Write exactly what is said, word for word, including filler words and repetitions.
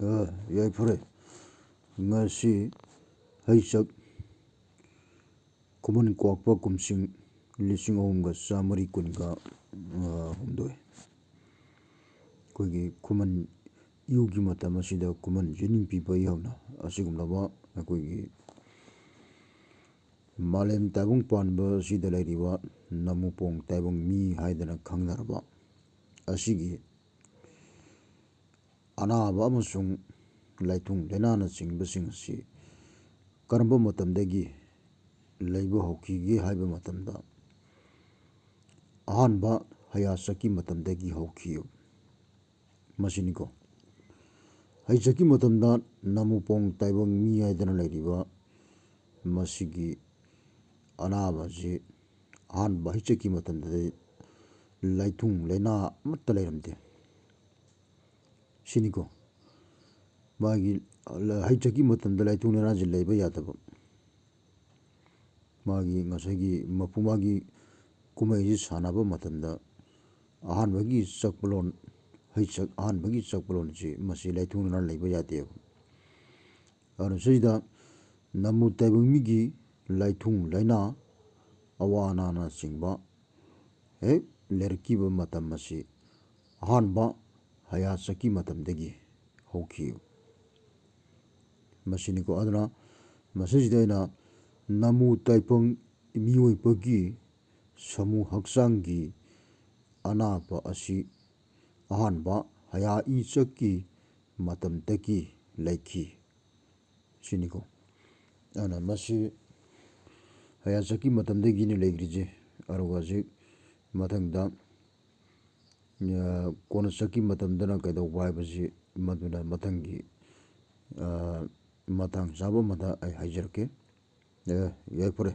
ꯑ, ꯌꯥꯏꯐꯔꯦ꯫ ꯉꯁꯤ ꯍꯩꯆꯛ ꯈꯨꯃꯟ ꯀ꯭ꯋꯥꯛꯄ ꯀꯨꯝꯁꯤꯡ ꯂꯤꯁꯤꯡ ꯑꯍꯨꯝꯒ ꯆꯥꯃꯔꯤ ꯀꯨꯟꯒ ꯍꯨꯝꯗꯣꯏ꯫ ꯑꯩꯈꯣꯏꯒꯤ ꯈꯨꯃꯟ ꯏꯌꯨꯒꯤ ꯃꯇꯝ ꯑꯁꯤꯗ ꯈꯨꯃꯟ ꯖꯤꯅꯤꯡ ꯄꯤꯕ ꯌꯥꯎꯅ ꯑꯁꯤꯒꯨꯝꯂꯕ ꯑꯩꯈꯣꯏꯒꯤ ꯃꯥꯂꯦꯝ ꯇꯥꯏꯕꯪ ꯄꯥꯟꯕ ꯑꯁꯤꯗ ꯂꯩꯔꯤꯕ ꯅꯃꯨꯄꯣꯡ ꯇꯥꯏꯕꯪ ꯃꯤ ꯍꯥꯏꯗꯅ ꯈꯪꯅꯔꯕ ꯑꯁꯤꯒꯤ ꯑꯅꯥꯕ ꯑꯃꯁꯨꯡ ꯂꯥꯏꯊꯨꯡ ꯂꯥꯏꯅꯥꯅꯆꯤꯡꯕꯁꯤꯡ ꯑꯁꯤ ꯀꯔꯝꯕ ꯃꯇꯝꯗꯒꯤ ꯂꯩꯕ ꯍꯧꯈꯤꯒꯦ ꯍꯥꯏꯕ ꯃꯇꯝꯗ, ꯑꯍꯥꯟꯕ ꯍꯩꯌꯥꯆꯛꯀꯤ ꯃꯇꯝꯗꯒꯤ ꯍꯧꯈꯤ꯫ ꯃꯁꯤꯅꯤꯀꯣ, ꯍꯩꯆꯛꯀꯤ ꯃꯇꯝꯗ ꯅꯃꯨꯄꯣꯡ ꯇꯥꯏꯕꯪ ꯃꯤ ꯍꯥꯏꯗꯅ ꯂꯩꯔꯤꯕ ꯃꯁꯤꯒꯤ ꯑꯅꯥꯕ ꯑꯁꯤ ꯑꯍꯥꯟꯕ ꯍꯩꯆꯛꯀꯤ ꯃꯇꯝꯗꯗꯤ ꯂꯥꯏꯊꯨꯡ ꯂꯥꯏꯅꯥ ꯑꯃꯠꯇ ꯂꯩꯔꯝꯗꯦ꯫ ꯁꯤꯅꯤꯀꯣ, ꯃꯥꯒꯤ ꯍꯩꯆꯛꯀꯤ ꯃꯇꯝꯗ ꯂꯥꯏꯊꯨꯡ ꯂꯥꯏꯅꯥꯁꯤ ꯂꯩꯕ ꯌꯥꯗꯕ꯫ ꯃꯥꯒꯤ ꯉꯁꯥꯏꯒꯤ ꯃꯄꯨ ꯃꯥꯒꯤ ꯀꯨꯝꯍꯩꯁꯤ ꯁꯥꯟꯅꯕ ꯃꯇꯝꯗ ꯑꯍꯥꯟꯕꯒꯤ ꯆꯛꯄꯂꯣꯟ, ꯍꯩꯆꯛ ꯑꯍꯥꯟꯕꯒꯤ ꯆꯛꯄꯂꯣꯟꯁꯤ ꯃꯁꯤ ꯂꯥꯏꯊꯨꯡ ꯂꯥꯏꯅꯥ ꯂꯩꯕ ꯌꯥꯗꯦꯕ꯫ ꯑꯗꯨꯅ ꯁꯤꯗ ꯅꯃꯨ ꯇꯥꯏꯕꯪ ꯃꯤꯒꯤ ꯂꯥꯏꯊꯨꯡ ꯂꯥꯏꯅꯥ, ꯑꯋꯥ ꯑꯅꯥꯅꯆꯤꯡꯕ ꯍꯦꯛ ꯂꯩꯔꯛꯈꯤꯕ ꯃꯇꯝ ꯑꯁꯤ ꯑꯍꯥꯟꯕ ꯍꯩꯌꯥꯆꯛꯀꯤ ꯃꯇꯝꯗꯒꯤ ꯍꯧꯈꯤ꯫ ꯃꯁꯤꯅꯤꯀꯣ꯫ ꯑꯗꯨꯅ ꯃꯁꯤꯁꯤꯗ ꯑꯩꯅ ꯅꯃꯨ ꯇꯥꯏꯄꯪ ꯃꯤꯑꯣꯏꯕꯒꯤ ꯁꯃꯨ ꯍꯛꯆꯥꯡꯒꯤ ꯑꯅꯥꯕ ꯑꯁꯤ ꯑꯍꯥꯟꯕ ꯍꯩꯌꯥ ꯏꯆꯛꯀꯤ ꯃꯇꯝꯗꯒꯤ ꯂꯩꯈꯤ ꯁꯤꯅꯤꯀꯣ꯫ ꯑꯗꯨꯅ ꯃꯁꯤ ꯍꯩꯌꯥꯆꯛꯀꯤ ꯃꯇꯝꯗꯒꯤꯅꯤ ꯂꯩꯈ꯭ꯔꯤꯁꯦ꯫ ꯑꯗꯨꯒ ꯍꯧꯖꯤꯛ ꯃꯊꯪꯗ, ꯑ, ꯀꯣꯟꯅ ꯆꯛꯀꯤ ꯃꯇꯝꯗꯅ ꯀꯩꯗꯧꯕ ꯍꯥꯏꯕꯁꯤ ꯃꯗꯨꯅ ꯃꯊꯪꯒꯤ, ꯑ, ꯃꯇꯥꯡ ꯆꯥꯕ ꯑꯃꯗ ꯑꯩ ꯍꯥꯏꯖꯔꯛꯀꯦ꯫ ꯑꯦ, ꯌꯥꯏꯐꯔꯦ꯫